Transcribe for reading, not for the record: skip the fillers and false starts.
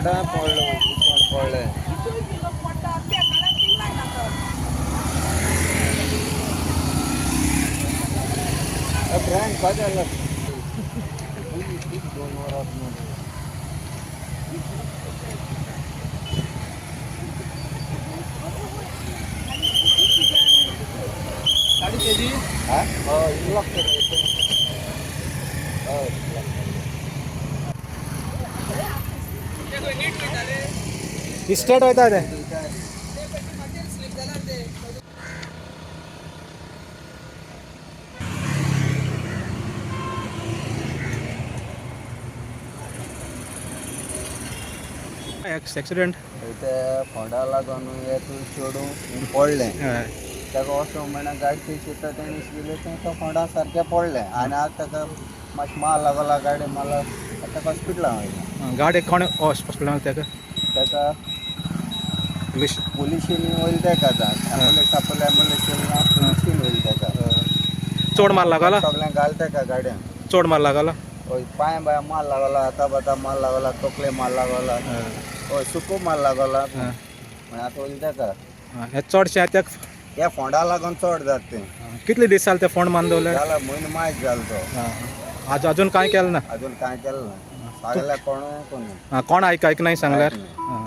फोंडा पडलो, कोण पडलें. ब्रँड काय जालें? 2 वरां. हा? हय, लॉक कर. हय, lock. स्टेट वयता ते. एक्सिडेंट. ते फोंडा लागून हे तूं चेडूं पडलें. ताका वचोंक मेळना. गाडी थंय शिता, तेणें शिकलें तें, तो फोंडा सारकें पडलें आनी आतां ताका मातशें माल लागला, गाडी मारला. आतां ताका हॉस्पिटलां वयला. गाडी कोण हॉस्पिटलान ताका? ताका पुलीस. पोलिशींनी वयले ताका. आतां एम्बुलन्स आपल्या एम्बुलन्स येयला, पोलिशीन वयले ताका. चड मार लागला? सगळ्यांक घाल ताका गाडयेन. चड मार लागला? हय, पांय बाय माल लागला, हाता बाता माल लागला, तकले माल लागला, हय, सुको माल लागला. म्हणून आतां वयले ताका. हे चडशें त्या ह्या फोंडा लागून चड जाता तें. कितले दीस जाले ते फोंड मारून दवरले? जाला, म्हयनो मायज जालो तो. आज अजून कांय केलें ना? अजून कांय केलें ना. सगळ्या कोण कोण कोण आयक आयक नाही सांगल्यार. आयक.